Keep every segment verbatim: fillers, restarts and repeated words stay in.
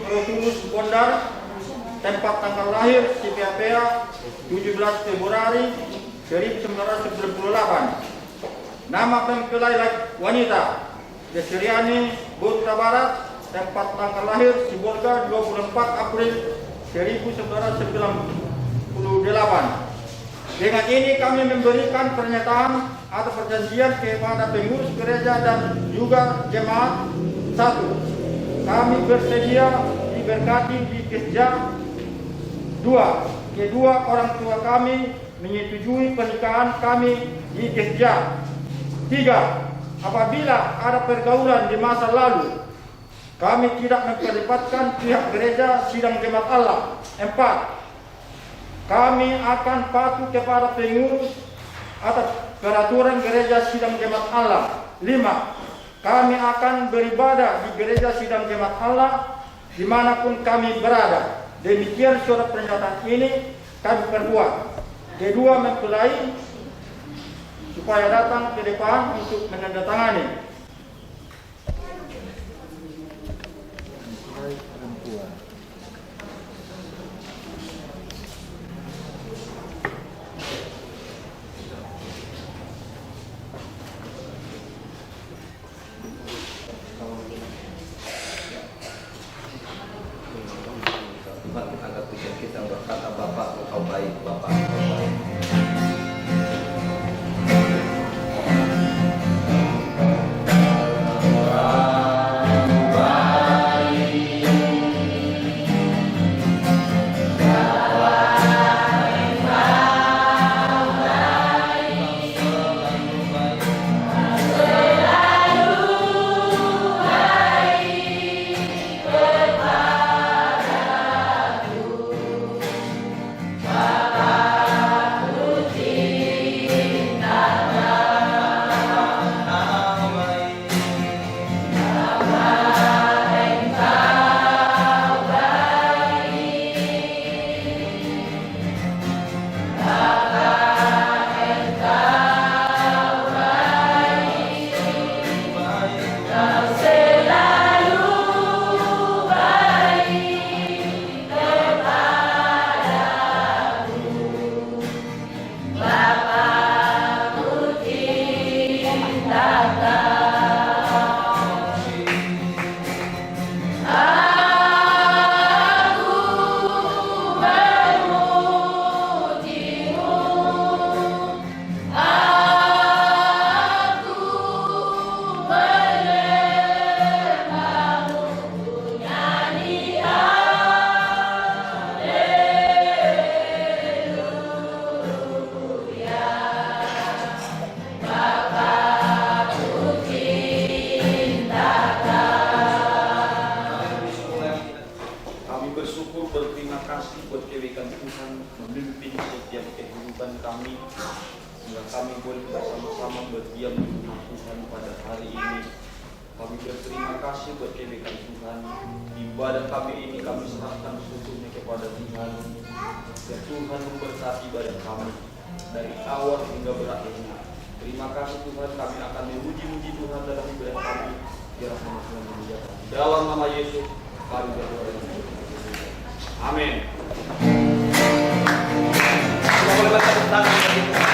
Rotulus Bondar, tempat tanggal lahir Sipea-pea, tujuh belas Februari seribu sembilan ratus sembilan puluh delapan. Nama mempelai laki, wanita, Desriani Hutabarat, tempat tanggal lahir Sibolga, dua puluh empat April seribu sembilan ratus sembilan puluh delapan. Dengan ini kami memberikan pernyataan atau perjanjian kepada pengurus gereja dan juga jemaat. Satu, kami bersedia diberkati di gereja. Dua, kedua orang tua kami menyetujui pernikahan kami di gereja. Tiga, apabila ada pergaulan di masa lalu, kami tidak memperlibatkan pihak gereja sidang jemaat Allah. Empat, kami akan patuh kepada pengurus atas peraturan gereja sidang jemaat Allah. Lima, kami akan beribadah di gereja sidang jemaat Allah dimanapun kami berada. Demikian surat pernyataan ini kami perbuat. Kedua mempelai supaya datang ke depan untuk menandatangani. Tuhan, agar tujuan kita berkata, "Bapa, Engkau baik, Bapa, Engkau baik." Kami bersyukur, berterima kasih buat kebaikan Tuhan memimpin setiap kehidupan kami, sehingga kami boleh bersama-sama berdiam di rumah Tuhan pada hari ini. Kami berterima kasih buat kebaikan Tuhan. Ibadah kami ini kami serahkan seluruhnya kepada Tuhan. Biar Tuhan memberkati ibadah kami dari awal hingga berakhirnya. Terima kasih Tuhan, kami akan memuji-muji Tuhan dalam ibadah kami. Biarlah nama Tuhan dimuliakan. Dalam nama Yesus, kami berdoa. Amin. Kita boleh bertepuk tangan bagi Tuhan.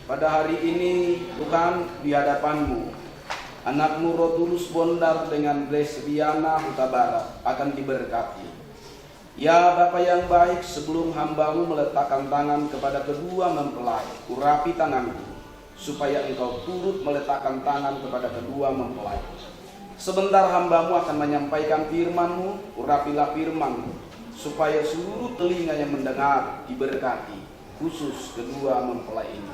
Pada hari ini, Tuhan, di hadapan-Mu, anak-Mu Rotulus Bondar dengan Desriani Hutabarat akan diberkati. Ya Bapa yang baik, sebelum hamba-Mu meletakkan tangan kepada kedua mempelai, urapi tanganku, supaya Engkau turut meletakkan tangan kepada kedua mempelai. Sebentar hamba-Mu akan menyampaikan firman-Mu, urapilah firman-Mu, supaya seluruh telinga yang mendengar diberkati, khusus kedua mempelai ini.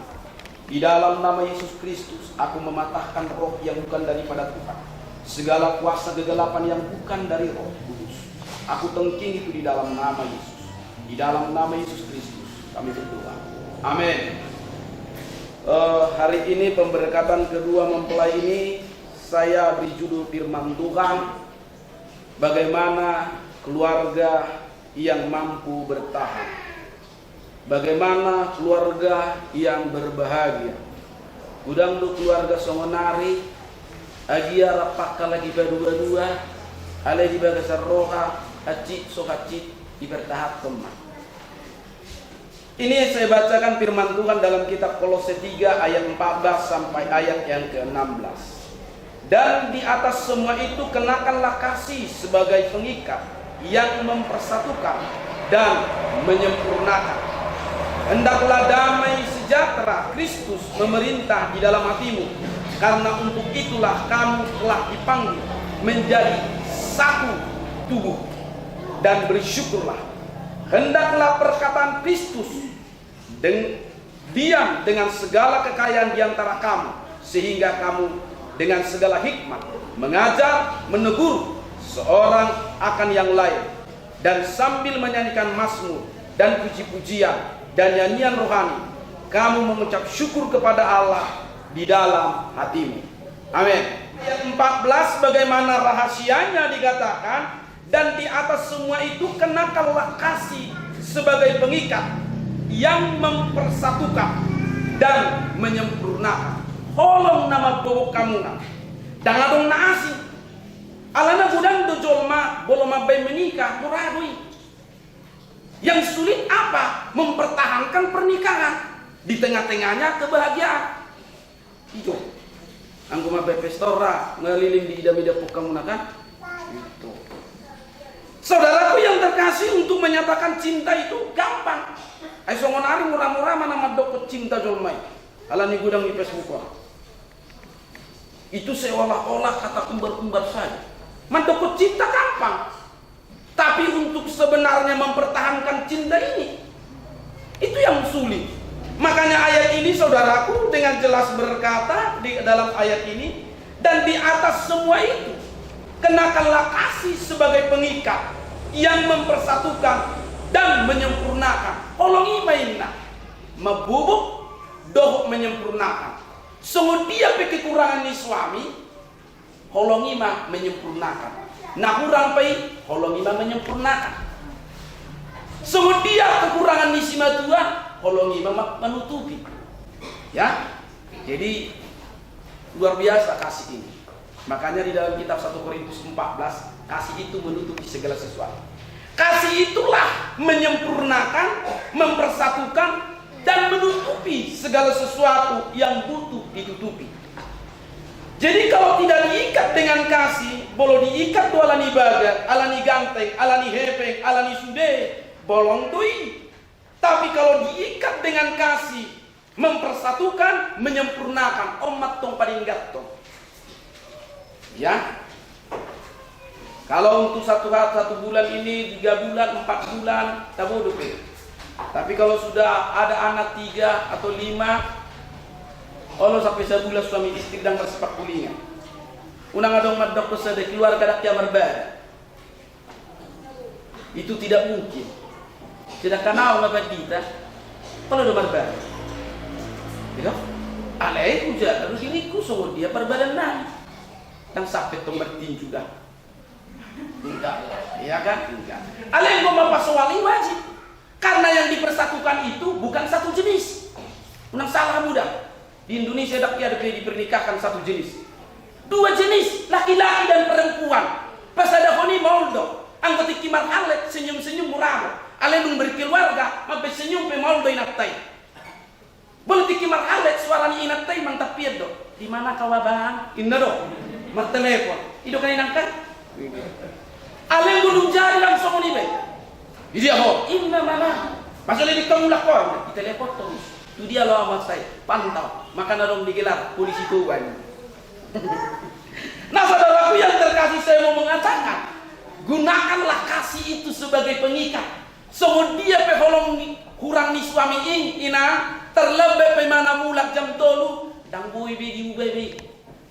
Di dalam nama Yesus Kristus, aku mematahkan roh yang bukan daripada Tuhan, segala kuasa kegelapan yang bukan dari Roh Kudus. Aku tengking itu di dalam nama Yesus. Di dalam nama Yesus Kristus kami berdoa. Amin. Eh, hari ini pemberkatan kedua mempelai ini saya beri judul firman Tuhan, bagaimana keluarga yang mampu bertahan. Bagaimana keluarga yang berbahagia. Godang do keluarga songon ari, agia rap angka lagi padua-dua, alai di bagasan roha, hansit so hansit, dipertahankon ma. Ini saya bacakan firman Tuhan dalam kitab Kolose tiga ayat empat belas sampai ayat yang keenam belas. Dan di atas semua itu kenakanlah kasih sebagai pengikat yang mempersatukan dan menyempurnakan. Hendaklah damai sejahtera Kristus memerintah di dalam hatimu, karena untuk itulah kamu telah dipanggil menjadi satu tubuh. Dan bersyukurlah. Hendaklah perkataan Kristus deng-, diam dengan segala kekayaan di antara kamu, sehingga kamu dengan segala hikmat mengajar, menegur seorang akan yang lain, dan sambil menyanyikan mazmur dan puji-pujian dan nyanyian rohani, kamu mengucap syukur kepada Allah di dalam hatimu. Amin. Ayat empat belas, bagaimana rahasianya dikatakan, dan di atas semua itu kenakanlah kasih sebagai pengikat yang mempersatukan dan menyempurnakan. Holong na mambohok hamuna. Ndang adong na asing. Alana godang do jolma molo mambahen menikah, mora do i. Yang sulit apa? Mempertahankan pernikahan di tengah-tengahnya kebahagiaan. Itu. Anggo mambahen pesta ra, ngalilin di idam-idam pok hamuna kan? Itu. Saudaraku yang terkasih, untuk menyatakan cinta itu gampang. Ai songon ari mura-mura ma na mandokkon cinta jolma i. Alani godang di Facebook on. Itu seolah-olah kata kumbar-kumbar saja. Mandokkon cinta gampang. Tapi untuk sebenarnya mempertahankan cinta ini, itu yang sulit. Makanya ayat ini, saudaraku, dengan jelas berkata di dalam ayat ini, dan di atas semua itu, kenakanlah kasih sebagai pengikat yang mempersatukan dan menyempurnakan. Holong i ma inna, mambohok dohot menyempurnakan. Songon dia pe kekurangan ni suami, holong i ma menyempurnakan. Na hurang pe i, holong i ma menyempurnakan. Songon dia kekurangan ni simatua, holong i ma ma-, menutupi. Ya, jadi luar biasa kasih ini. Makanya di dalam kitab satu Korintus empat belas, kasih itu menutupi segala sesuatu. Kasih itulah menyempurnakan, mempersatukan, dan menutupi segala sesuatu yang butuh ditutupi. Jadi kalau tidak diikat dengan kasih, molo diikat do alani bagas, alani ganteng, alani hepeng, alani sude, bolong do i. Tapi kalau diikat dengan kasih, mempersatukan, menyempurnakan, on ma tong padengganhon. Ya. Kalau untuk satu ha-, satu bulan ini, tiga bulan, empat bulan, tabo dope. Tapi kalau sudah ada anak tiga atau lima, olo sampe sabulan suami istri ndang marsipakulingan. Unang adong mandokkon sada keluarga ndang hea marbada. Itu tidak mungkin. Sedangkan au nga pandita, olo do marbada. Gitu? Alai hujalo do diringku songon dia parbadaan nami. Kan sampe tong martinju da. Enggak, ya kan? Enggak. Alai anggo mapasoal i wajib. Karena yang dipersatukan itu bukan satu jenis. Unang salah hamu da. Di Indonesia ndang hea dope dipernikahkan satu jenis. Dua jenis, laki-laki dan perempuan. Pasadahon i maol do. Anggo tingki marhallet, senyum-senyum mura do. Alai dung berkeluarga, mambahen senyum pe maol do inanta i. Molo tingki marhallet, suara ni inanta i mantampian do. Di mana kau abang? Inna do. Martelepon. I do kan inang kan? Alai anggo dung jadi ndang songon i be. Di dia ho? Ima mama. Masa le di kamu lakon? Di telepon terus. Tu dia lo amat saya pantau. Maka na dong digelar polisi tuan. Nah, saudaraku yang terkasih, saya mau mengatakan, gunakanlah kasih itu sebagai pengikat. Songon dia pe holong ni, hurang ni suami i, inang, terlebih pe manang mulak jam tolu, ndang boi be diuba be.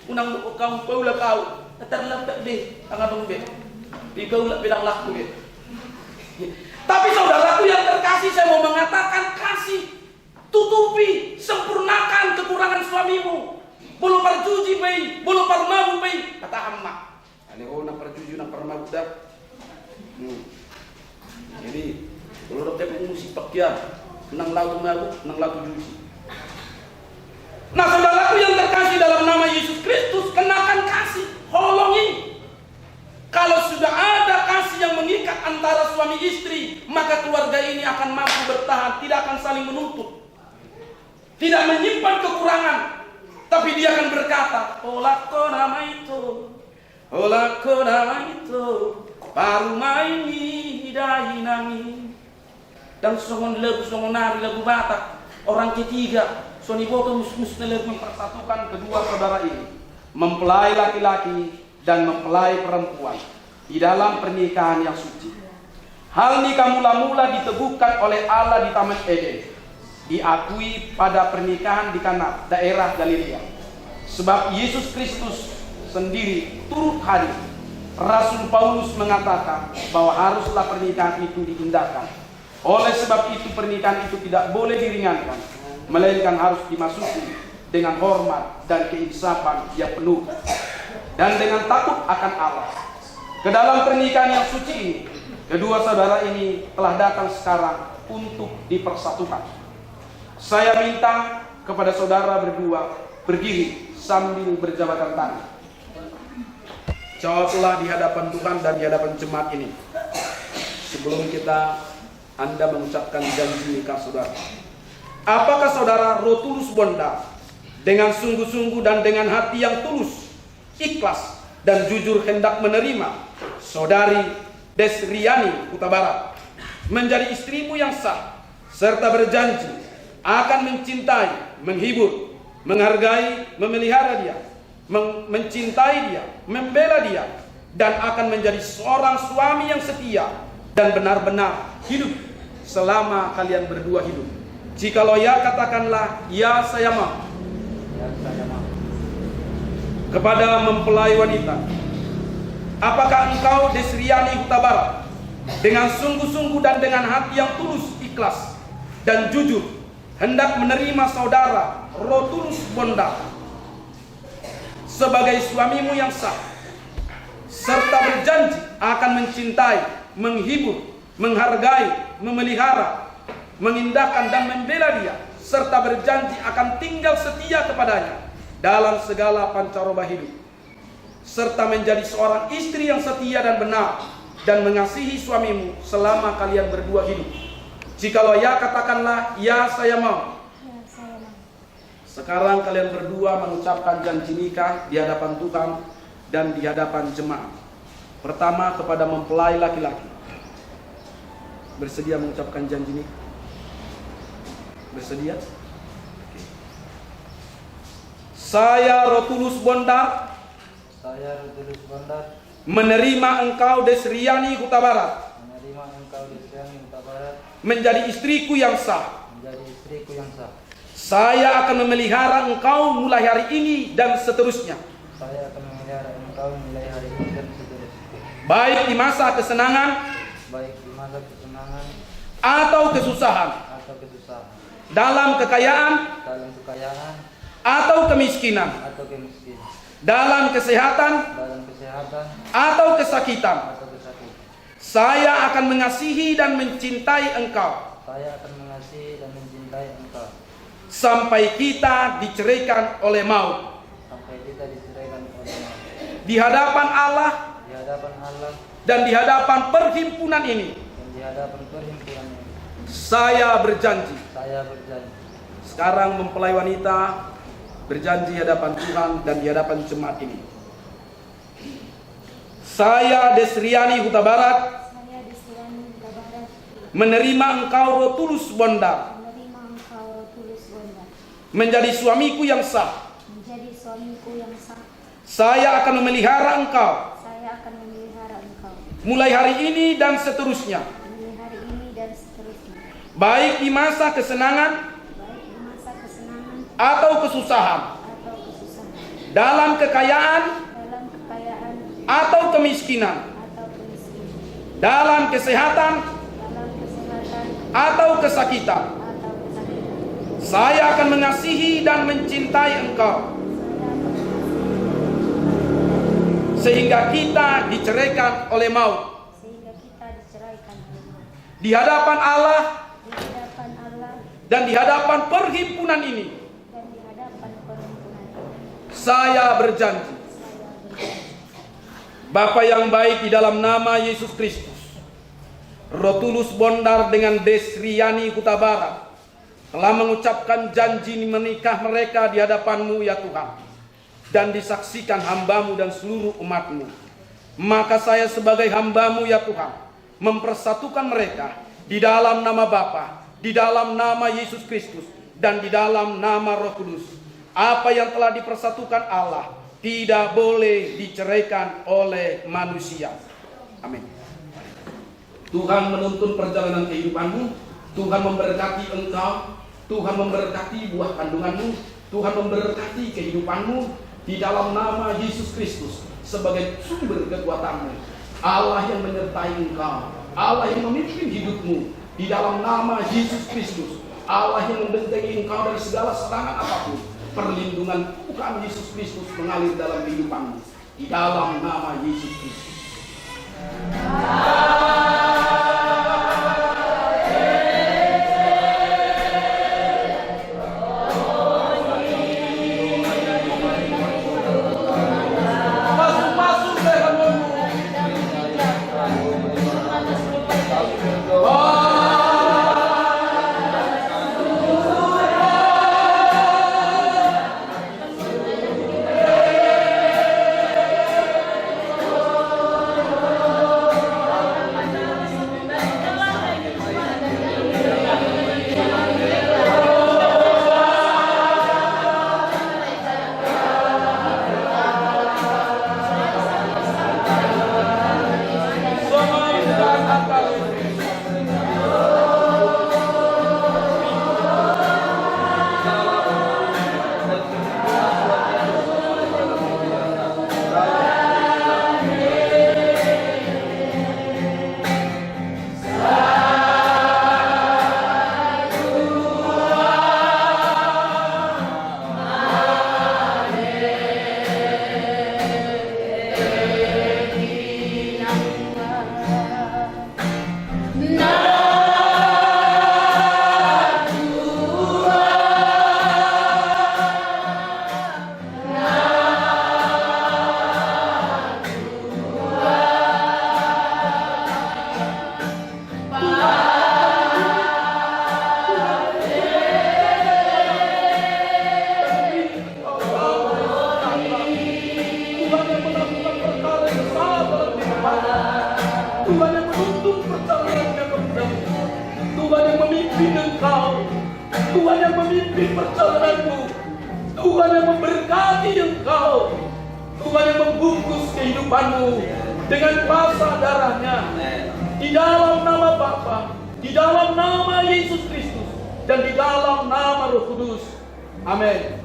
Unang do kamu paulak au, terlebih be, ndang adong be. Dipaulak be ndang laku be. Tapi saudaraku yang terkasih, saya mau mengatakan, kasih, tutupi, sempurnakan kekurangan suamimu. Molo parjuji pe i, molo parmabuk pe i, katahan ma. Ale ho, nang parjuji nang parmabuk da. Hmm. Jadi, molo dapot musik pakian, nang lagu mabuk, nang lagu juji. Nah, saudaraku yang terkasih dalam nama Yesus Kristus, kenakan kasih, holong i. Kalau sudah ada kasih yang mengikat antara suami istri, maka keluarga ini akan mampu bertahan, tidak akan saling menuntut. Tidak menyimpan kekurangan, tapi dia akan berkata, "Holan ho nama itu, holan ho nama itu, parumaen ni dainang i." Ndang songon lagu, songon ari lagu Batak, orang ketiga, songon i boto musmusna lagu i. Mempersatukan kedua saudara ini, mempelai laki-laki dan mempelai perempuan di dalam pernikahan yang suci. Hal nikah mula-mula diteguhkan oleh Allah di Taman Eden, diakui pada pernikahan di Kana, daerah Galilea. Sebab Yesus Kristus sendiri turut hadir. Rasul Paulus mengatakan bahwa haruslah pernikahan itu diindahkan. Oleh sebab itu, pernikahan itu tidak boleh diringankan, melainkan harus dimasuki dengan hormat dan keinsafan yang penuh, dan dengan takut akan Allah. Ke dalam pernikahan yang suci ini, kedua saudara ini telah datang sekarang untuk dipersatukan. Saya minta kepada saudara berdua berdiri sambil berjabatan tangan. Jawablah di hadapan Tuhan dan di hadapan jemaat ini. Sebelum kita, Anda mengucapkan janji nikah saudara. Apakah saudara Rotulus Bondar dengan sungguh-sungguh dan dengan hati yang tulus, ikhlas, dan jujur hendak menerima saudari Desriani Hutabarat menjadi istrimu yang sah, serta berjanji akan mencintai, menghibur, menghargai, memelihara dia, meng-, mencintai dia, membela dia, dan akan menjadi seorang suami yang setia dan benar-benar hidup selama kalian berdua hidup? Jikalau ya, katakanlah, "Ya, saya mau." Ya, saya mau. Kepada mempelai wanita, apakah engkau, Desriani Hutabarat, dengan sungguh-sungguh dan dengan hati yang tulus, ikhlas, dan jujur hendak menerima saudara Rotulus Bondar sebagai suamimu yang sah, serta berjanji akan mencintai, menghibur, menghargai, memelihara, mengindahkan, dan membela dia, serta berjanji akan tinggal setia kepadanya dalam segala pancaroba hidup, serta menjadi seorang istri yang setia dan benar, dan mengasihi suamimu selama kalian berdua hidup? Jikalau ya, katakanlah, "Ya, saya mau." Sekarang kalian berdua mengucapkan janji nikah di hadapan Tuhan dan di hadapan jemaat. Pertama, kepada mempelai laki-laki. Bersedia mengucapkan janji nikah? Bersedia? Oke. Saya, Rotulus Bondar, Saya, Rotulus Bondar, menerima engkau, Desriani Hutabarat, menerima engkau, Desriani Hutabarat, menjadi istriku yang sah. Menjadi istriku yang sah. Saya akan memelihara engkau mulai hari ini dan seterusnya. Saya akan memelihara engkau mulai hari ini dan seterusnya. Baik di masa kesenangan, baik di masa kesenangan, atau kesusahan, atau kesusahan, dalam kekayaan, dalam kekayaan, atau kemiskinan, atau kemiskinan, dalam kesehatan, dalam kesehatan, atau kesakitan, atau kesakitan. Saya akan mengasihi dan mencintai engkau. Saya akan mengasihi dan mencintai engkau. Sampai kita diceraikan oleh maut. Sampai kita diceraikan oleh maut. Di hadapan Allah, di hadapan Allah, dan di hadapan perhimpunan ini, dan di hadapan perhimpunan ini, saya berjanji. Saya berjanji. Sekarang mempelai wanita berjanji di hadapan Tuhan dan di hadapan jemaat ini. Saya, Desriani Hutabarat, saya, Desriani Hutabarat, Menerima engkau, Rotulus Bondar, menerima engkau, Rotulus Bondar, menjadi suamiku yang sah. Menjadi suamiku yang sah. Saya akan memelihara engkau. Saya akan memelihara engkau. Mulai hari ini dan seterusnya. Mulai hari ini dan seterusnya. Baik di masa kesenangan, baik di masa kesenangan, atau kesusahan, atau kesusahan, dalam kekayaan, dalam kekayaan, atau kemiskinan, atau kemiskinan, dalam kesehatan, dalam kesehatan, atau kesakitan, atau kesakitan, saya akan mengasihi dan mencintai engkau, saya akan mengasihi dan mencintai engkau, sehingga kita diceraikan oleh maut. Sehingga kita diceraikan oleh maut. Di hadapan Allah, di hadapan Allah, dan di hadapan perhimpunan ini, dan di hadapan perhimpunan ini, saya berjanji. Saya berjanji. Bapa yang baik, di dalam nama Yesus Kristus, Rotulus Bondar dengan Desriani Hutabarat telah mengucapkan janji menikah mereka di hadapan-Mu, ya Tuhan, dan disaksikan hamba-Mu dan seluruh umat-Mu. Maka saya sebagai hamba-Mu, ya Tuhan, mempersatukan mereka di dalam nama Bapa, di dalam nama Yesus Kristus, dan di dalam nama Roh Kudus. Apa yang telah dipersatukan Allah tidak boleh diceraikan oleh manusia. Amin. Tuhan menuntun perjalanan kehidupanmu. Tuhan memberkati engkau. Tuhan memberkati buah kandunganmu. Tuhan memberkati kehidupanmu. Di dalam nama Yesus Kristus sebagai sumber kekuatanmu, Allah yang menyertai engkau, Allah yang memimpin hidupmu, di dalam nama Yesus Kristus, Allah yang membentengi engkau dari segala serangan apapun. Perlindungan Tuhan Yesus Kristus mengalir dalam kehidupanmu. Di dalam nama Yesus Kristus. Tuhan yang melakukan perkara yang besar dalam kehidupanmu. Tuhan yang menuntun perjalanannya kemudian. Tuhan yang memimpin engkau. Tuhan yang memimpin perjalananmu. Tuhan yang memberkati engkau. Tuhan yang membungkus kehidupanmu dengan pasang darahnya. Di dalam nama Bapa, di dalam nama Yesus Kristus, dan di dalam nama Roh Kudus. Amin.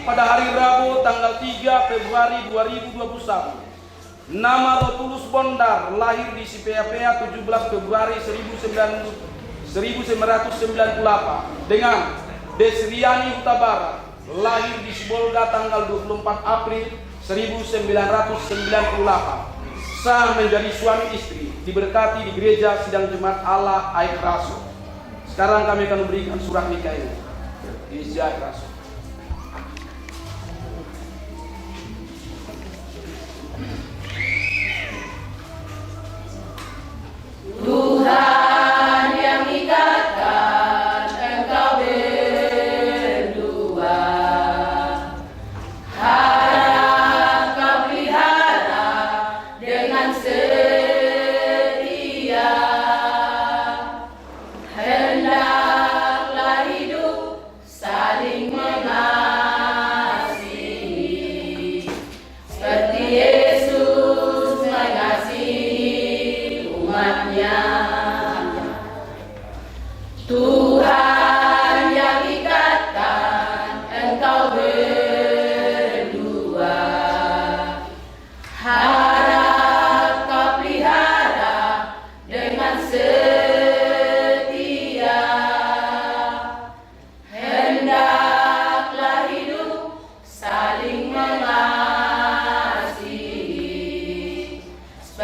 Pada hari Rabu, tanggal tiga Februari dua ribu dua puluh satu, nama Rotulus Bondar lahir di Sipeapea, tujuh belas Februari seribu sembilan, seribu sembilan ratus sembilan puluh delapan, dengan Desriani Hutabarat lahir di Sibolga tanggal dua puluh empat April seribu sembilan ratus sembilan puluh delapan, sah menjadi suami istri, diberkati di Gereja Sidang Jemaat Allah Aek Raso. Sekarang kami akan memberikan surat nikah ini. Gereja Aek Raso. Tuhan yang ikatkan engkau berdua, hanya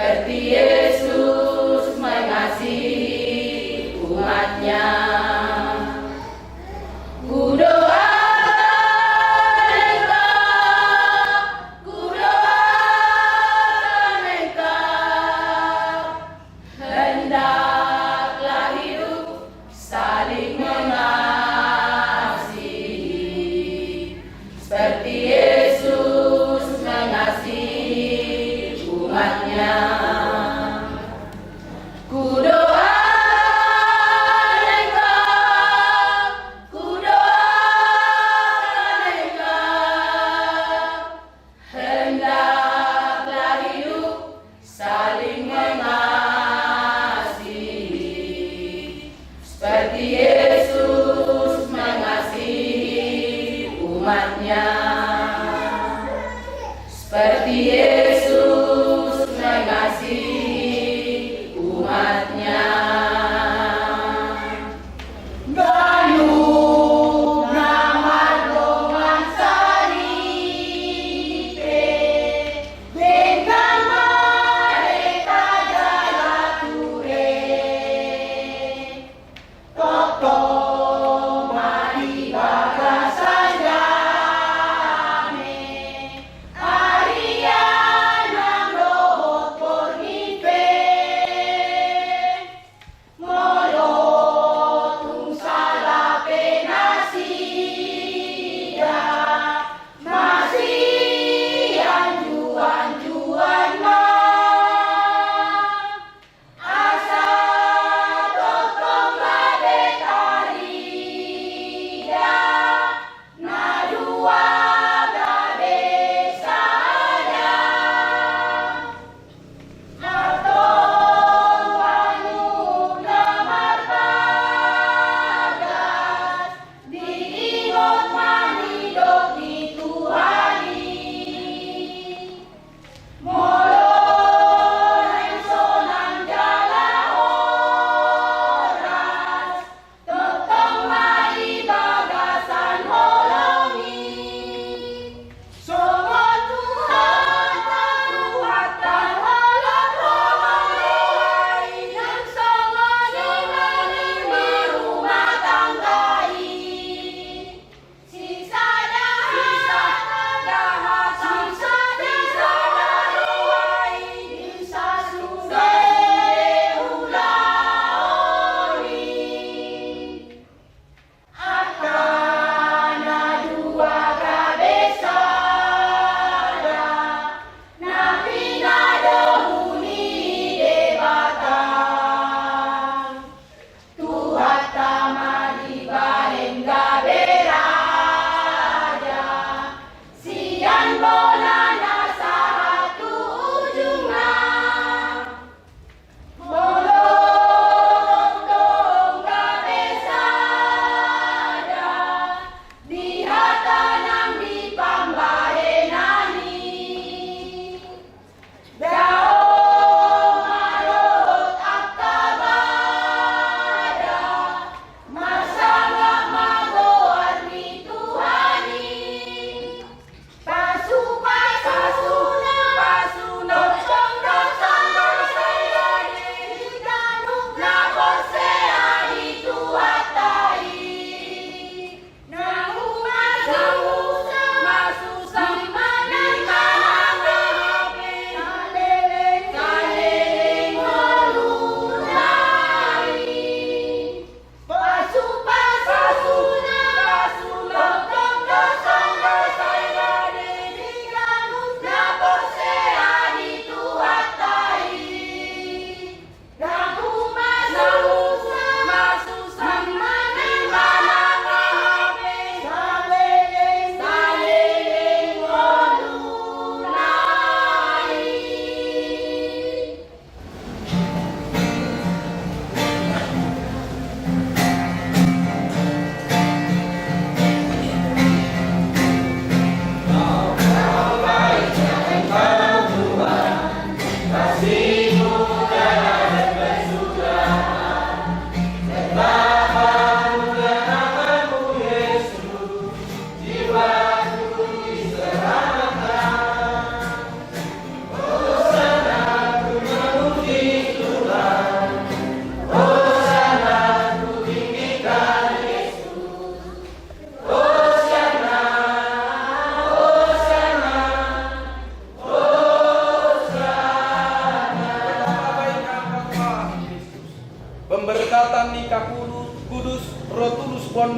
Seperti Yesus mengasihi umat-Nya. Kudoakan engkau, kudoakan engkau, hendaklah hidup saling mengasihi, seperti Yesus mengasihi umat-Nya. Kudoakan engkau, kudoakan engkau, hendaklah hidup saling mengasihi, seperti Yesus mengasihi umat-Nya. Seperti Yesus mengasihi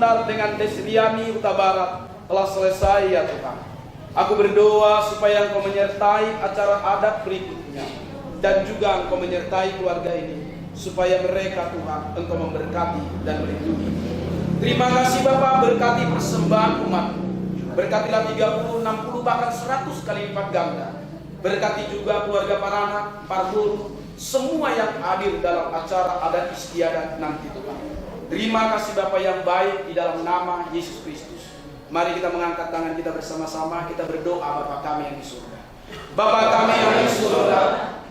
Dengan Desriani Hutabarat telah selesai, ya Tuhan. Aku berdoa supaya Engkau menyertai acara adat berikutnya, dan juga Engkau menyertai keluarga ini, supaya mereka, Tuhan, Engkau memberkati dan melindungi. Terima kasih, Bapa, berkati persembahan umat-Mu. Berkatilah tiga puluh, enam puluh, bahkan seratus kali lipat ganda. Berkati juga keluarga paranak, parboru, semua yang hadir dalam acara adat istiadat nanti, Tuhan. Terima kasih, Bapa yang baik, di dalam nama Yesus Kristus. Mari kita mengangkat tangan kita bersama-sama, kita berdoa, Bapa kami yang di surga. Bapa kami yang di surga,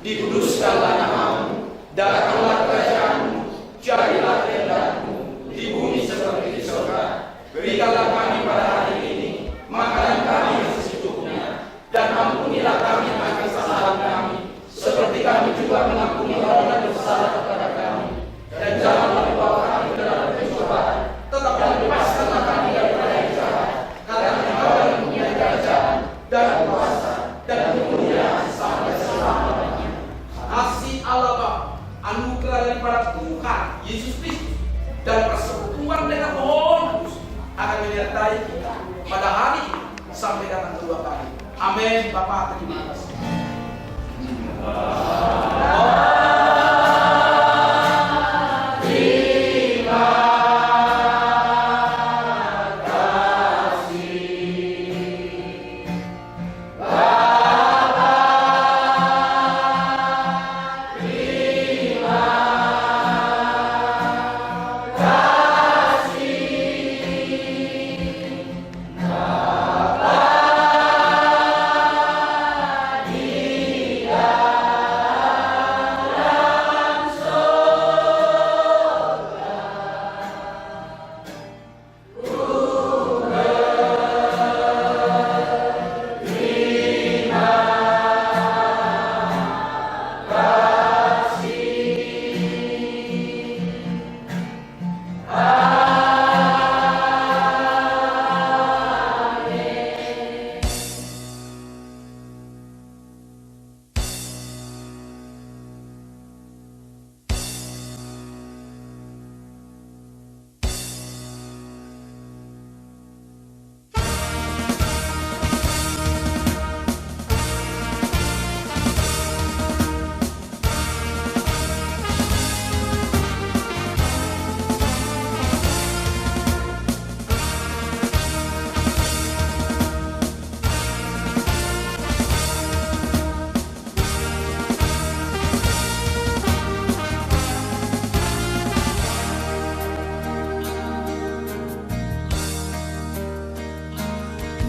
dikuduskanlah nama-Mu, datanglah kerajaan-Mu, jadilah kehendak-Mu di bumi seperti di surga. Berikanlah kami pada hari ini makanan kami yang secukupnya, dan ampunilah kami akan kesalahan kami, seperti kami juga mengampuni orang yang bersalah kepada kami. Dan janganlah membawa kami ke dalam pencobaan, tetapi lepaskanlah kami daripada yang jahat. Karena Engkau yang mempunyai kerajaan, dan kuasa, dan kemuliaan sampai selama-lamanya. Asi Allah Bapa, anugerah daripada Tuhan Yesus Kristus, dan persekutuan dengan Roh Kudus akan menyertai kita pada hari ini sampai datang kedua kali. Amin. Bapa, terima kasih.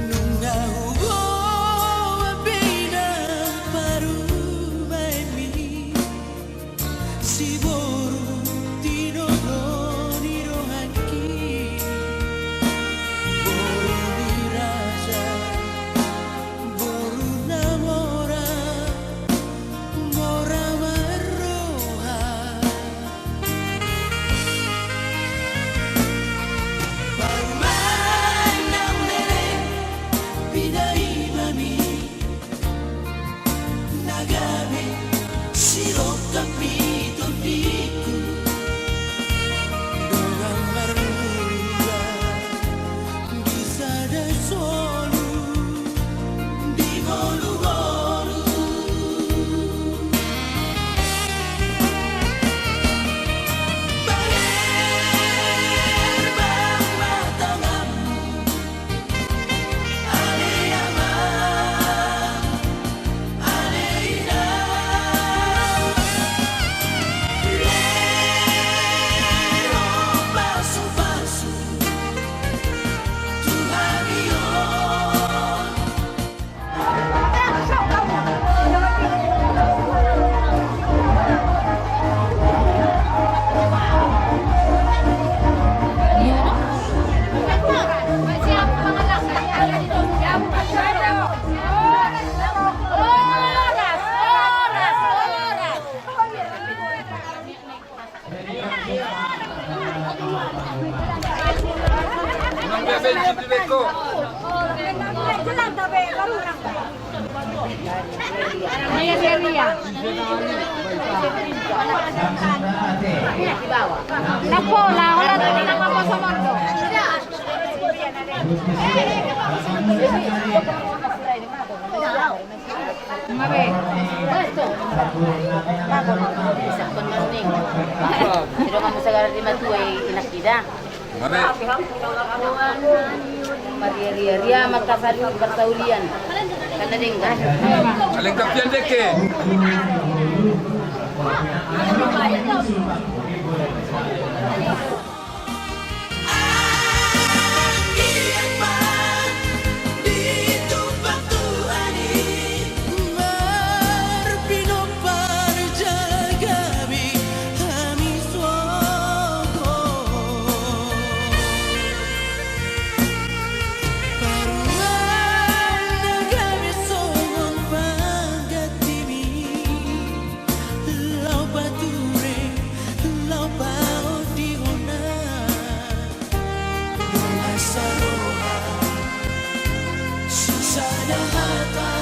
Nunga huboan be inang parumaenmi, siboru tinodo ni donganki. Boru ni raja, boru na mora, mora marroha. Parumaen na umele, pinaimami, na gabe sirongkap ni tondingku. Dongan marmula di sada solu, di ngolungolu. Paherbang ma tanganmu, ale amang, ale inang. Lehon pasupasu tu hami on. Napola, holan tadi nama poso mondo. Maria, Ria, Ria, maka saling persaulian. Karena denggan. Saling kapian deke. Laho pature, laho paondihon na. Nunga saroha, sisada hata,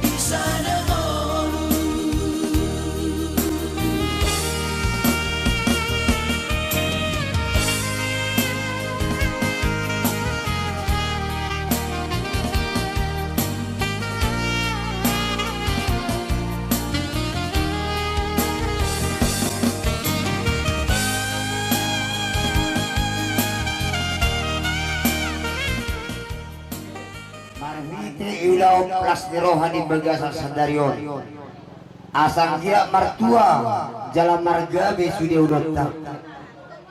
di sada ngolu. Marhite ulaon las ni roha di bagasan sadari on. Asa anggiat martua jala margabe sude ulaonta.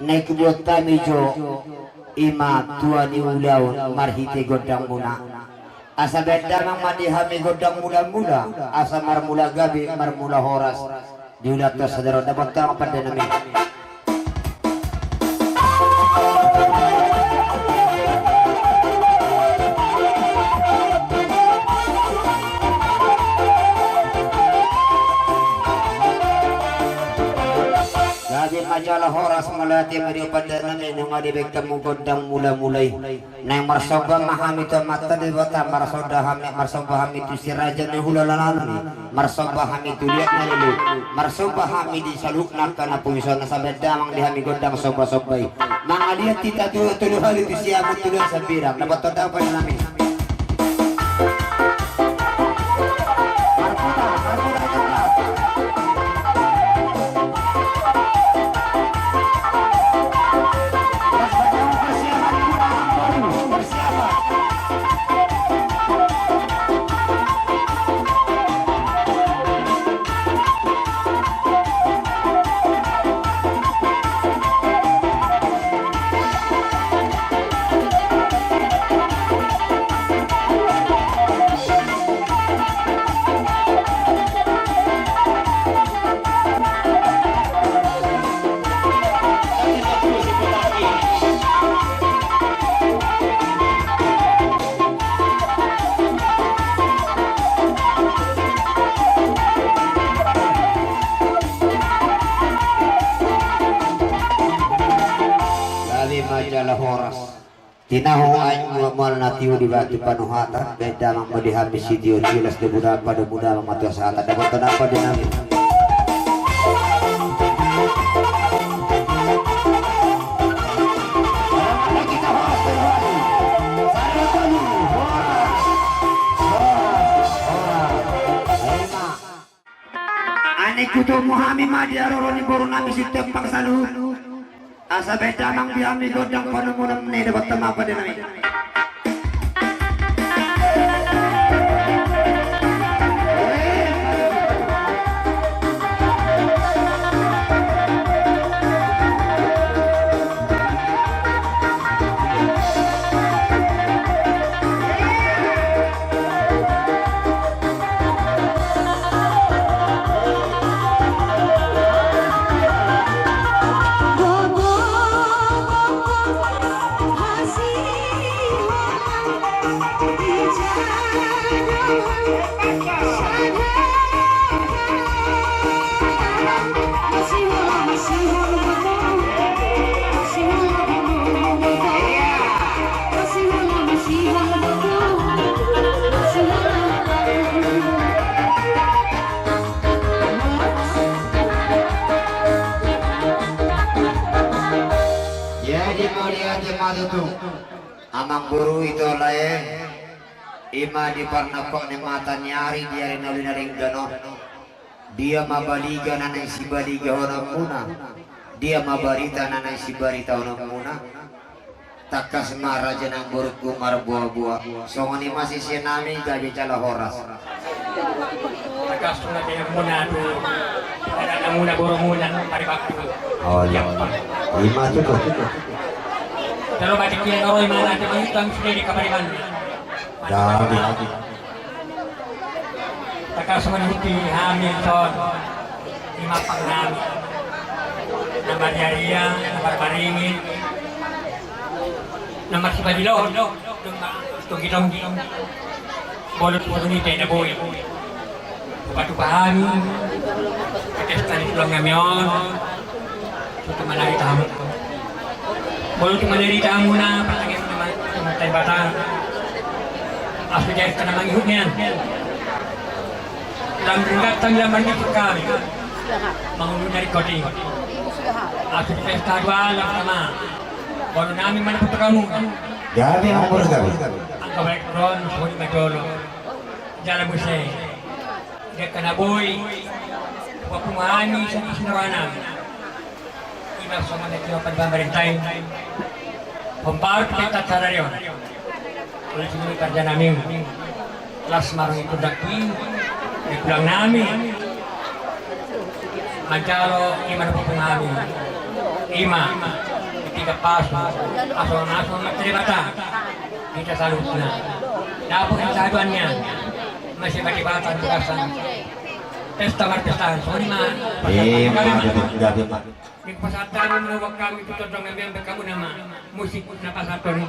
Na huboan hami jo i ma tua ni ulaon marhite gondang muna. Asa baen damang ma di hami gondang mula-mula, asa marmula gabe, marmula horas. Di ulaonta sadari on, dapotan ma pande nami. Gabe ma jala horas, mauliate ma di ho pande nami, nunga dibaen hamu gondang mula-mula i. Naeng marsomba ma hami tu Amanta Debata, marsomba hami, marsomba hami tu si raja ni hulahula nami, marsomba hami tu liat na lolo, marsomba hami di saluhutna angka na pungu i, asa baen damang di hami gondang somba-somba i. Mangaliat hita tu tolu hali tu siamun tolu hali sambirang, dapotan damang pande nami. Gabe ma jala horas. Tinahu aek mual-mual na tio di batu panuhatan, baen damang ma di hami sitio-tio las di buda, padu buda ma tu hasahatan, dapotan damang pande nami. Ane kutomu hami ma di haroro ni boru nami Sintempang saluhut. Asa baen damang di hami gondang panumuna ni, dapotan ma pande nami. Amangboru, ito lae, i ma di parnangkok ni mata ni ari di ari na uli na denggan on. Dia ma baliga na naeng sibaligahononmuna? Dia ma barita na naeng sibaritahononmuna? Tangkas ma raja nang borungku marboaboa. Songon i ma sisean nami gabe jala horas. Tangkas ma raja nang muna tu anak nang muna borumuna pari baktu. Oh iya. I ma tutu. Jalo batik dia ngaroi mana di mangitang sudah di kamar mandi. Jadi. Tangkas ma huti hami son, i ma ampang nami. Na marriaria, na marparingit, na marsipadiloon, na martonggi-tonggi. Molo tu boru ni pe na boi. Hupatupa hami, pesta ni tulang nami on. Tutu ma na ditambai hamu. Molo tutu ma na ditambai hamuna, partangiangan ni Amanta Debata. Aso jadi tana mangihut nian. Lam ringkat hami, lam mangihut hami. Mangihut dari koti. Aso di pesta dua lam sama. Molo nami mana putra kamu. Jadi, apa putra kamu? Angka baik ron, suri majolo. Jala muse. Dengke na boi, hupapungu hami sian isi ni roha nami. I ma songon na nidok ni pamarenta i. Hombar pe tata rarion. Uli sini parja nami. Las marung itu daki. Di tulang nami. Manjalo i ma na hupapungu hami. I ma. Di tiga pasu. Aso, aso, materi mata. Hita saluhutna. Dapot hita haduan nian. Masih bati batan bagasan. Pesta marpesta. Songon i ma. Ima, ima. Di pasahat hami ma hami tu tondong nami, ambil hamu nama. Musik na pasahaton.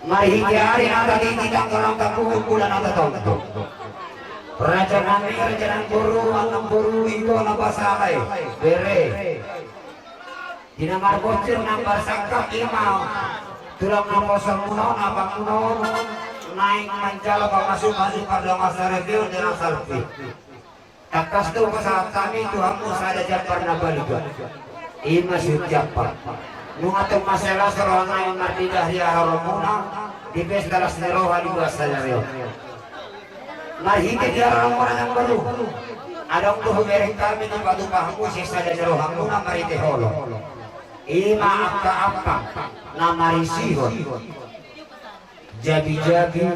Marhite ari na tatingki, tanggal na tapuhun, bulan na tatompu. Raja nami, raja nang boru, anang boru, ito na basala i, bere. Di na marbonsir na marsangkap i ma tulang naposo muna on, abang muna on, naeng manjalo pamasu-pasu pardongan saripeon di na salpu i. Tangkas do pasahat hami tu hamu sada jambar na baliga. I ma siujambar. Nunga tung mansai las roha nami marnida di haroro muna di pesta las ni roha di bulan sadari on. Marhite di haroro muna nang boru, adong do hubereng hami dipatupa hamu sian sada ni roha muna marhite holong. I ma angka ampang na marisihon jabi-jabi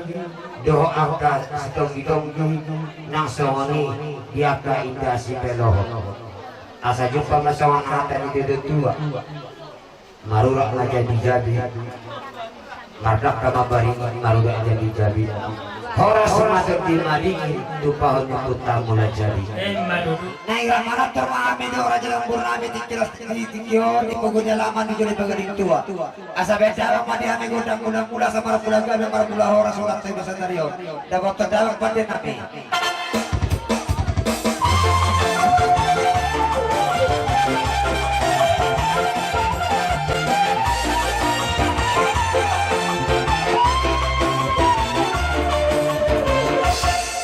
dohot angka sitonggi-tonggi nang songon i di angka indahan sipelohon. Asa jumpang ma songon hata ni tuatua: Marurat ma jabi-jabi, mardangka ma baringin, marurat jabi-jabi. Horas ma tondi madingin, tupahon ni punta mula jabi. Emma tutu. Naeng rap manantor ma hami dohot raja nang boru nami tingki las, di tingki on, di pogu ni alaman, di jolo ni panggading tua. Asa baen damang ma di hami gondang mula-mula, asa marmula gabe, marmula horas, horas tu basa tarion. Dapothon damang pande nami.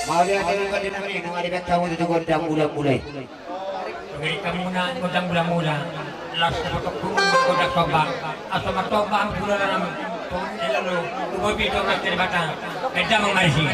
Mauliate ma pande nami, nunga dibaen hamu tutu gondang mula-mula i. Pengirikan muna gondang mula-mula. Las na patokku gondang tombak. Asa martombak hamu tu lolanami. Tong elolo, tubo pitu, ras dari batang. Baen damang marisi.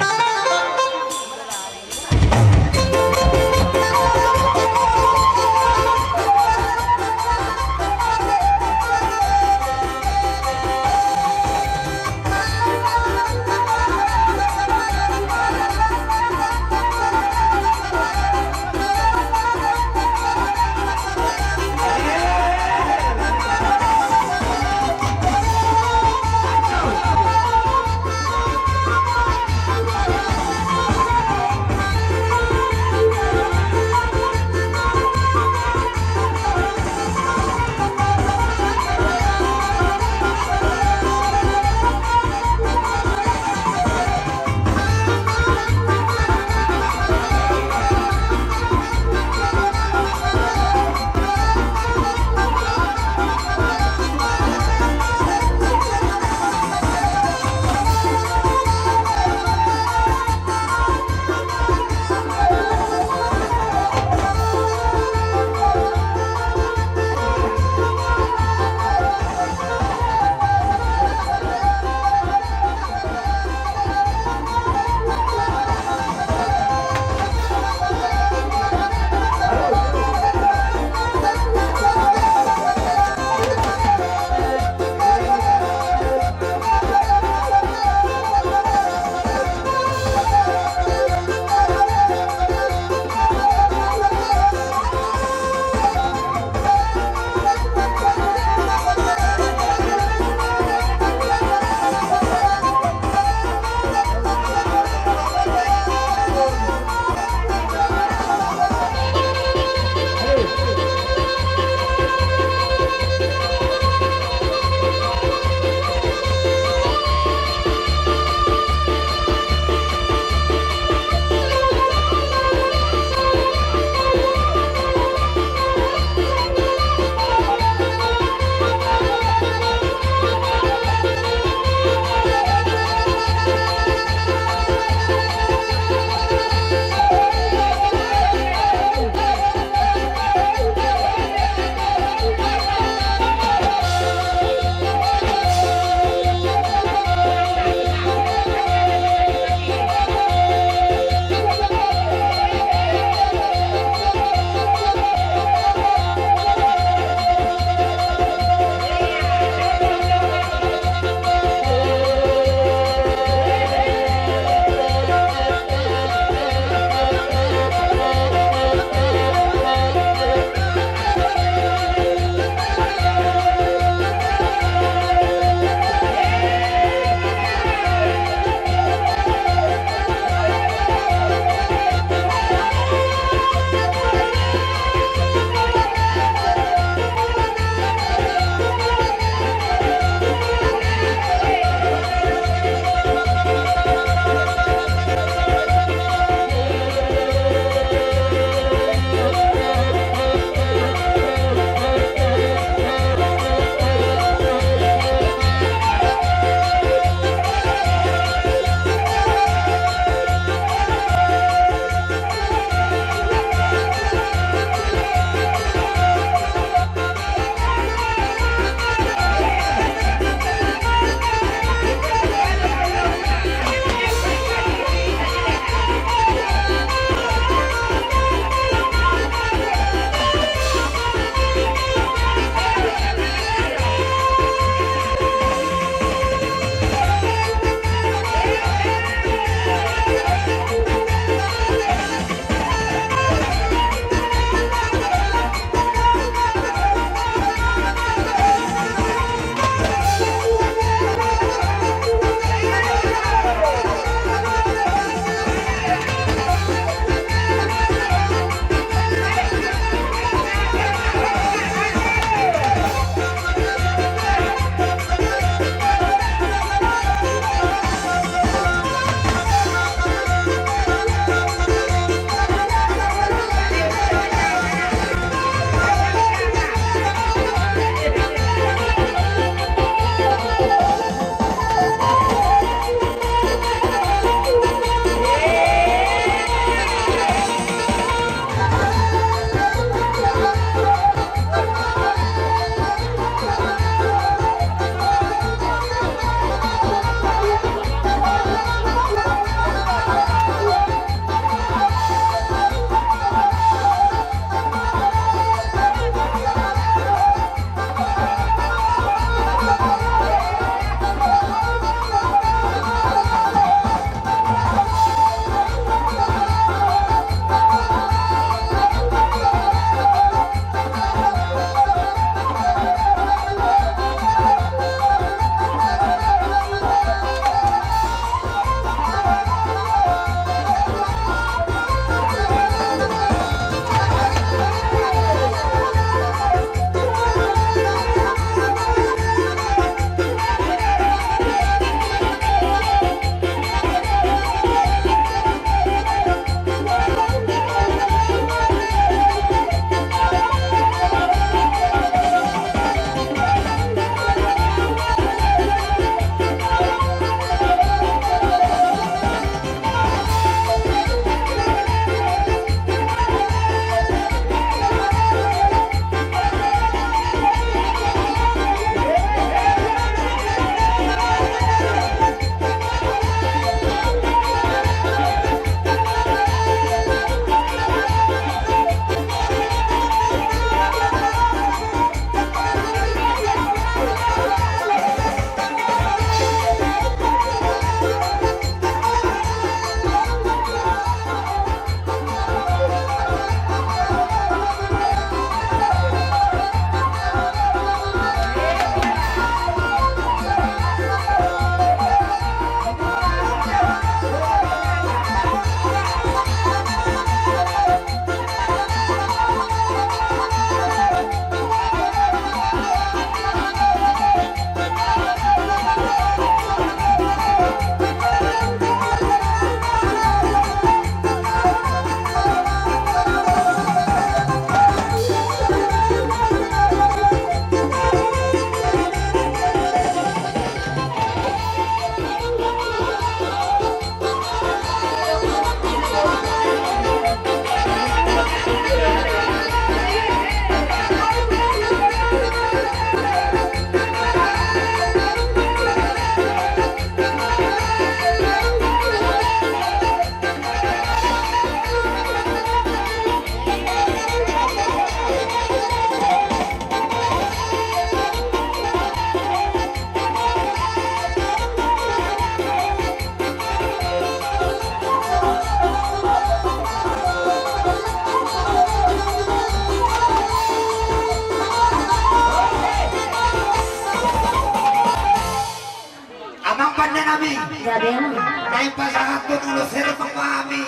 Naeng pasahathon ulos hermang ma hami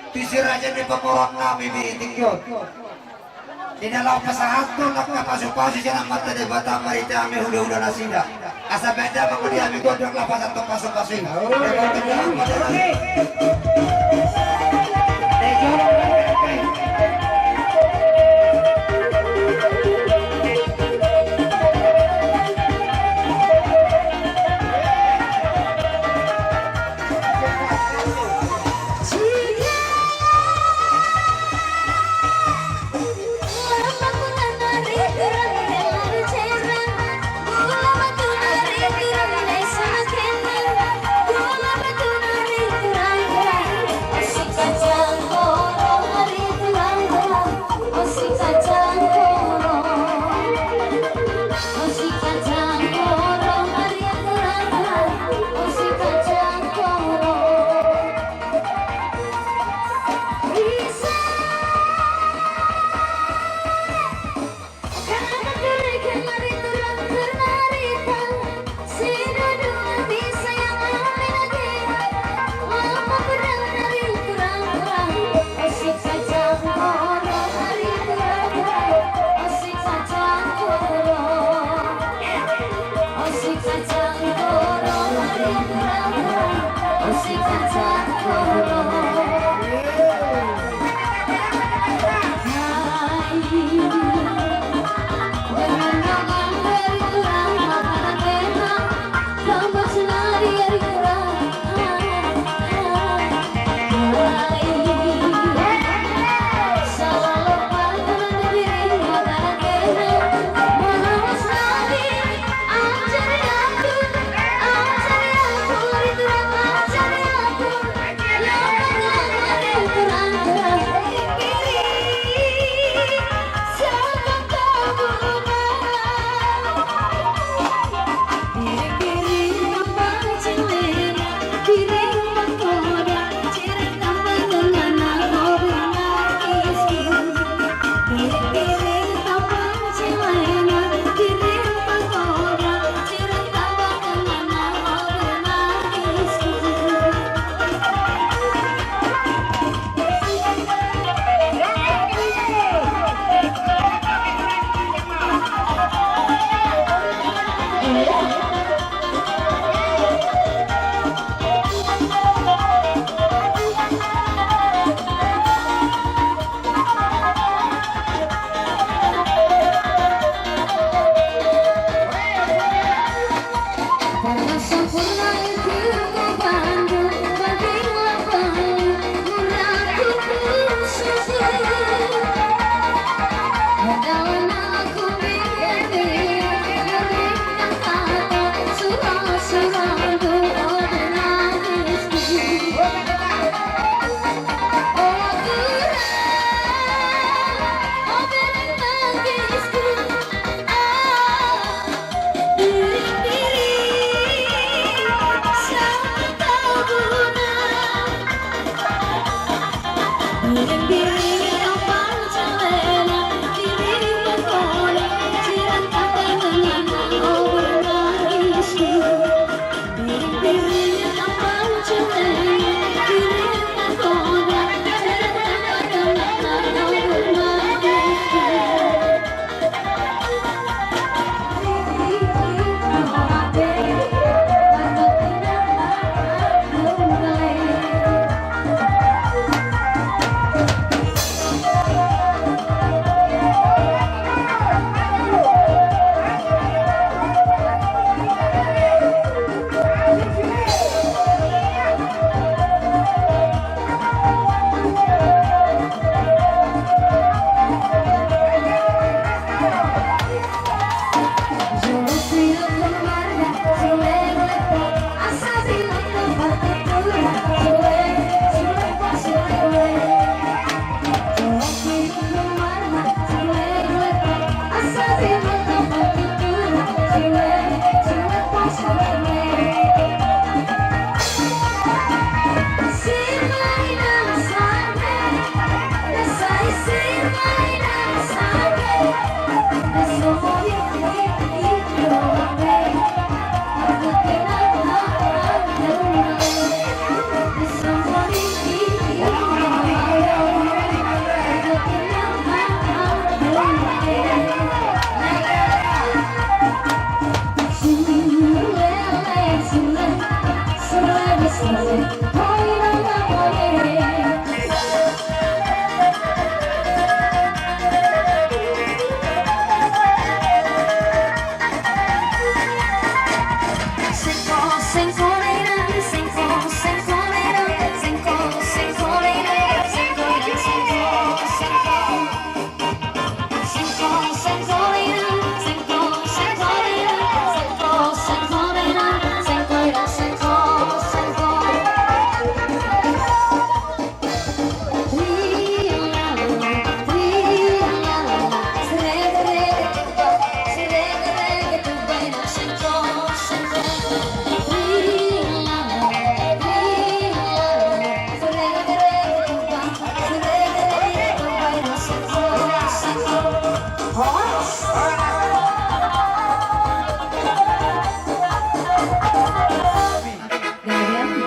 tu si raja ni pamoruon nami di tingki on. Di na laho pasahathon angka pasupasu sian Amanta Debata, marhite hami hulahula nasida. Asa baen damang ma di hami gondang laho pasahathon pasupasu i.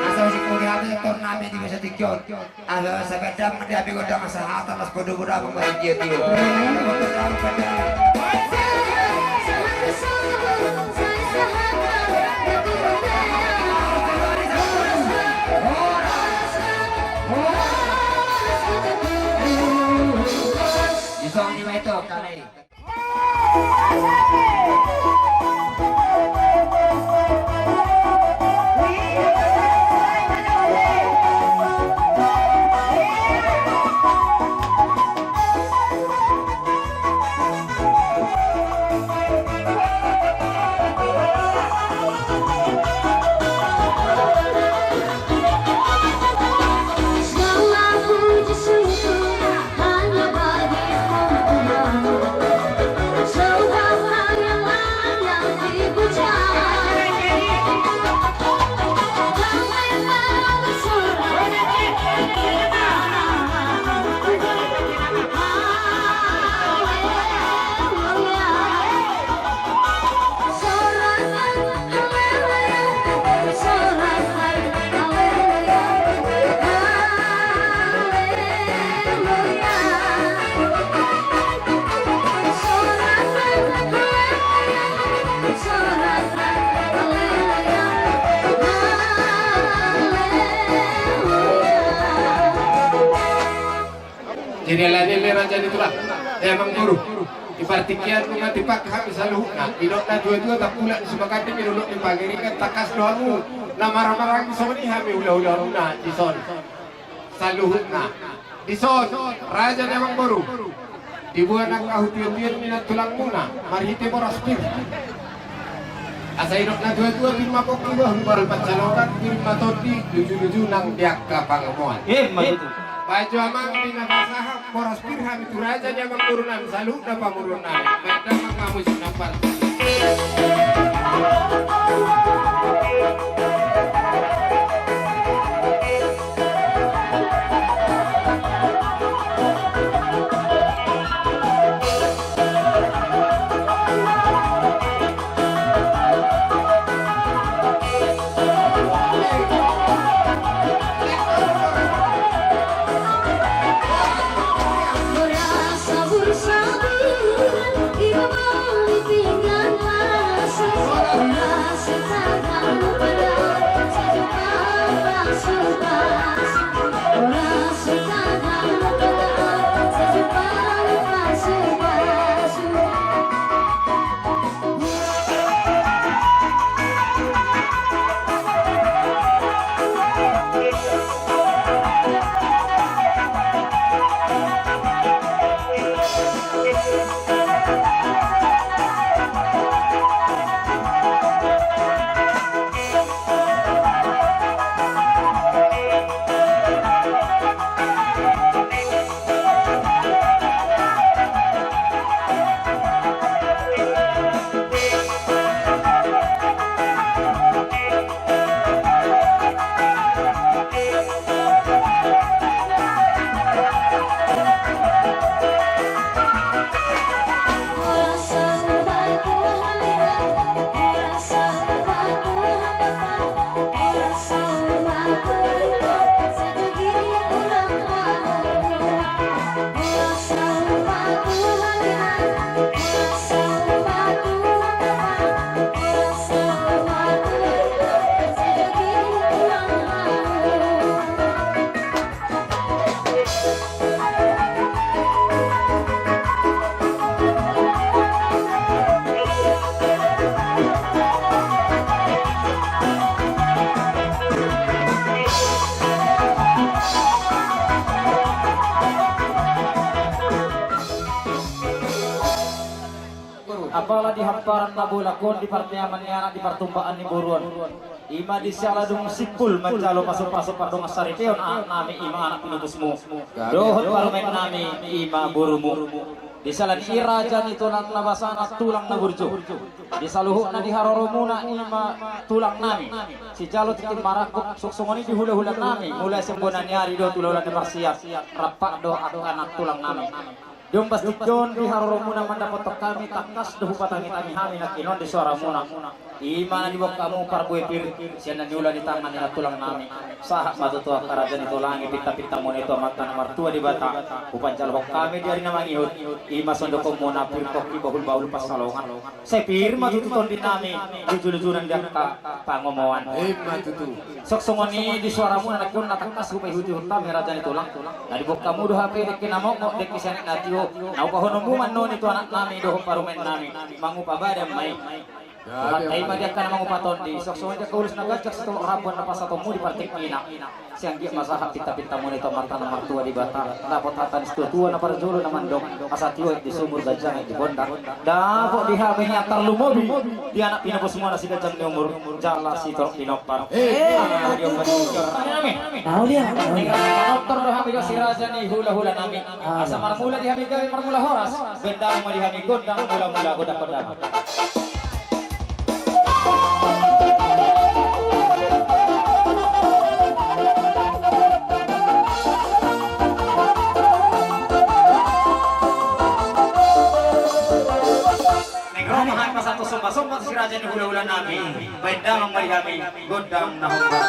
Asa uji kuliah tor nami di masa tikion. Asa sabadam dia bigo dang sahatan las kodo boda mangmari dia tio. Isong ni ma ito kali. Jadi alani i raja ni tulang, eh, amangboru. Di partingkian nunga tipak hami saluhutna, didok na dua-dua tampulan sumaganding, didok ni pangiringan tangkas do hamu na marhahamaranggi songon i hami hulahula muna dison. Saluhutna dison, raja ni amangboru. Diboan angka hutio-tio ni nantulang muna marhite boras pir. Asa didok na dua-dua pir ma pongki, bohal-bohal pansalongan, pir ma tondi, luju-luju nang di angka pangomoan. Ima tutu. Baen jo amang di na pasahat boras pir hami tu raja ni amangboru nami saluhutna pamoruon nami. Baen damang ma muse na parta. Pala di hamparan na bolak on, di parniaman ni anak, di partumbaan ni boru on. I ma di siala dung simpul manjalo pasupasu pardongansaripeon anak nami, i ma anak pinupusmu dohot parumaen nami, i ma borumu. Di siala ni i raja ni tulang na basa na tulang na burju. Di saluhutna di haroromuna, i ma tulang nami. Sijalo tintin marangkup, suksongon i di hulahula nami, mulai sian bona ni ari dohot hulahula na parsiap, rap do angka na tulang nami. Di ombas tingki on di haroromuna mandapothon hami, tangkas do hupatangitangi hami nangkin on di soaramuna. I ma na diboan hamu parbue pir sian na niula ni tangan ni na tulang nami. Sahat ma tutu angka raja ni tulang i, pintapintamuna i tu Amanta na martua Debata, hupanjalohon hami di ari na mangihut. I ma sondokonmuna pir pongki, bahulbahul pansalongan. Sai pir ma tutu tondi nami, lujulujunan di angka pangomoan. I ma tutu. Suksongon i di soaramuna nangkin on na tangkas hupaihutihut hami raja ni tulang. Na diboan hamu do hape dengke na mokmok, dengke sian aek na tio, na hupahononmu ma annon i tu anak nami dohot parumaen nami, mangupa badan ma i. Huhatahi ma di angka na mangupa tondi, suksongon i di angka ulos na ganjang, sitolop rambu na pasahatonmu di partingkina. Sai anggiat ma sahat pintapintamuna i tu Amanta na martua Debata, dapot hata ni situatua na parjolo na mandok, asa tio aek di sumur, ganjang aek di gondang. Dapot di hami nian tarlumobi di anak pinupusmuna, siganjang ni umur jala sitorop pinompar. Eh, amin. Amin. Amin. Amin. Amin. Amin. Amin. Amin. Amin. Amin. Amin. Amin. Amin. Amin. Amin. Amin. Amin. Asa marmula di hami gabe, marmula horas. Baen damang ma di hami gondang, mula-mula gondang, gondang. Naeng ro ma hami pasahat sombasomba tu si raja ni hulahula nami. Baen damang ma di hami gondang na hombar.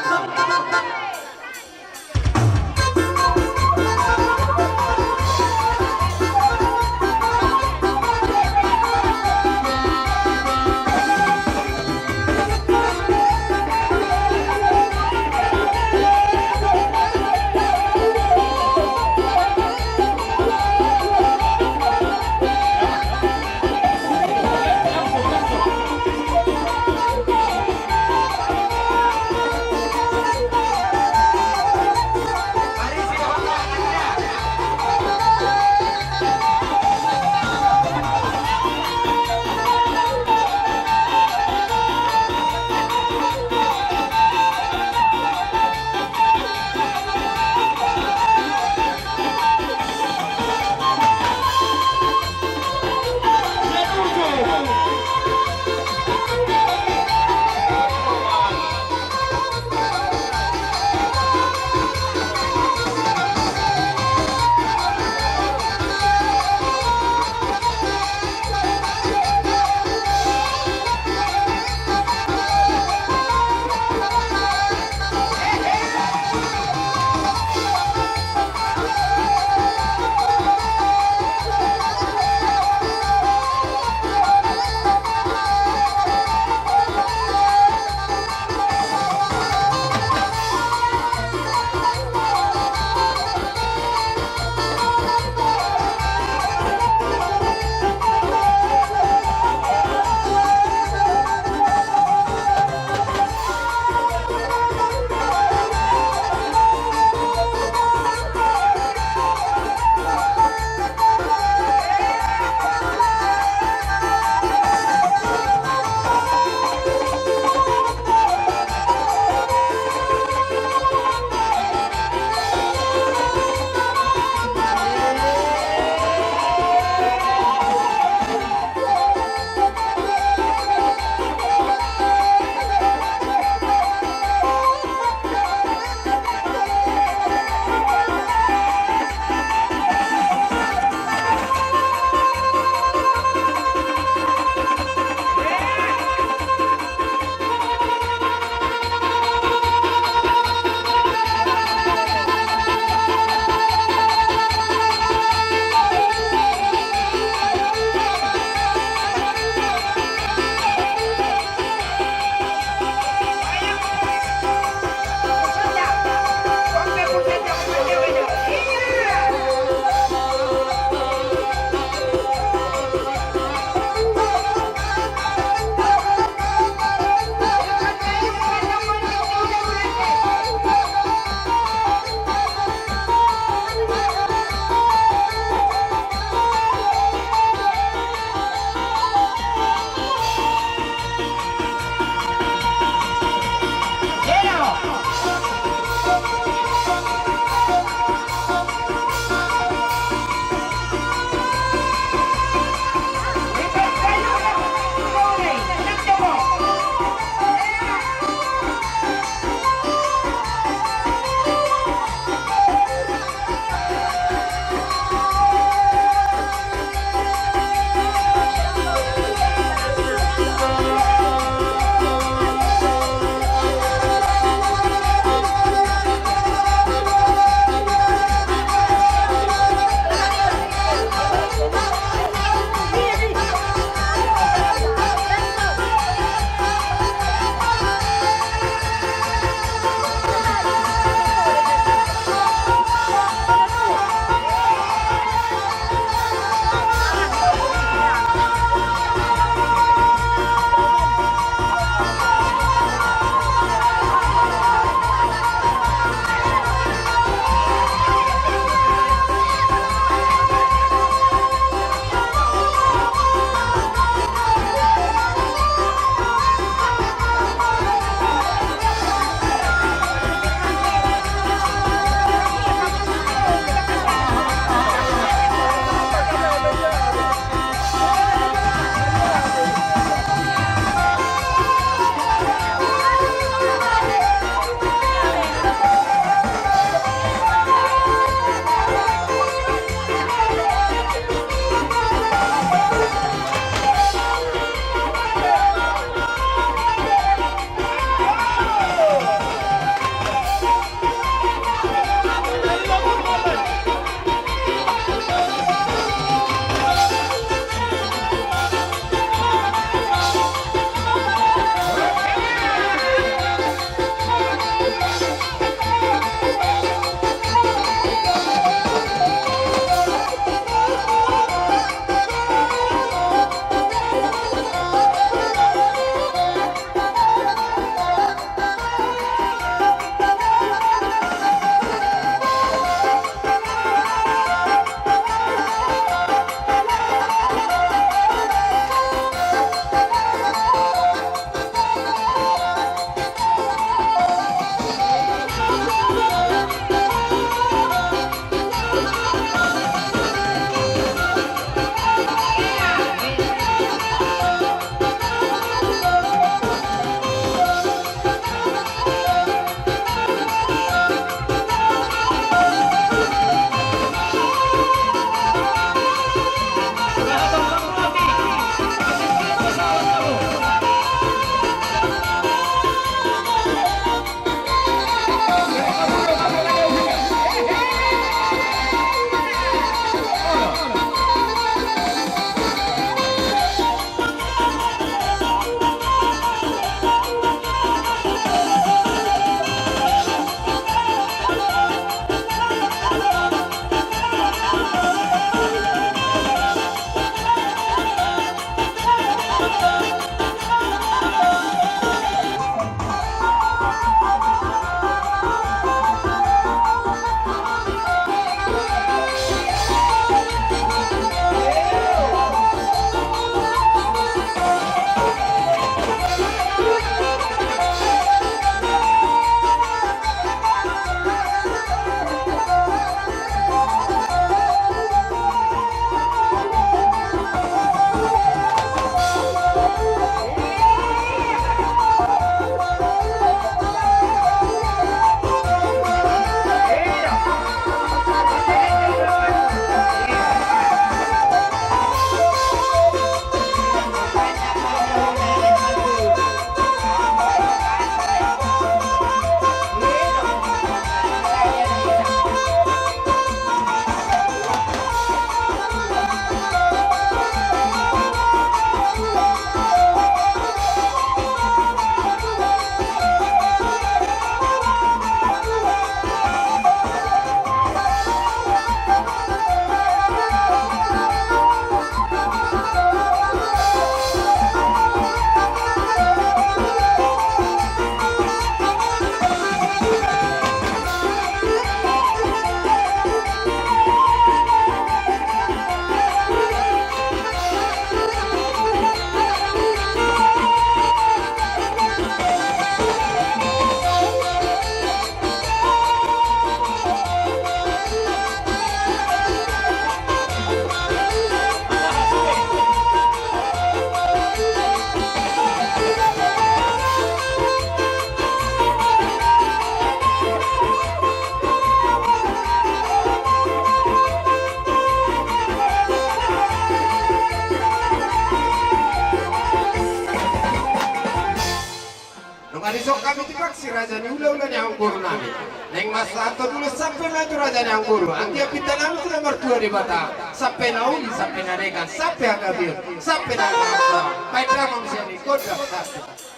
Tipak si raja ni hulahula ni amangboru nami. Naeng masahat tu dulu sampe ma tu raja ni amangboru. Anggiat pinta nami tu na martua Debata. Sampe na uli, sampe na denggan, sampe hagabeon, sampe na hagabeon. Baen damang sian i gondang satu.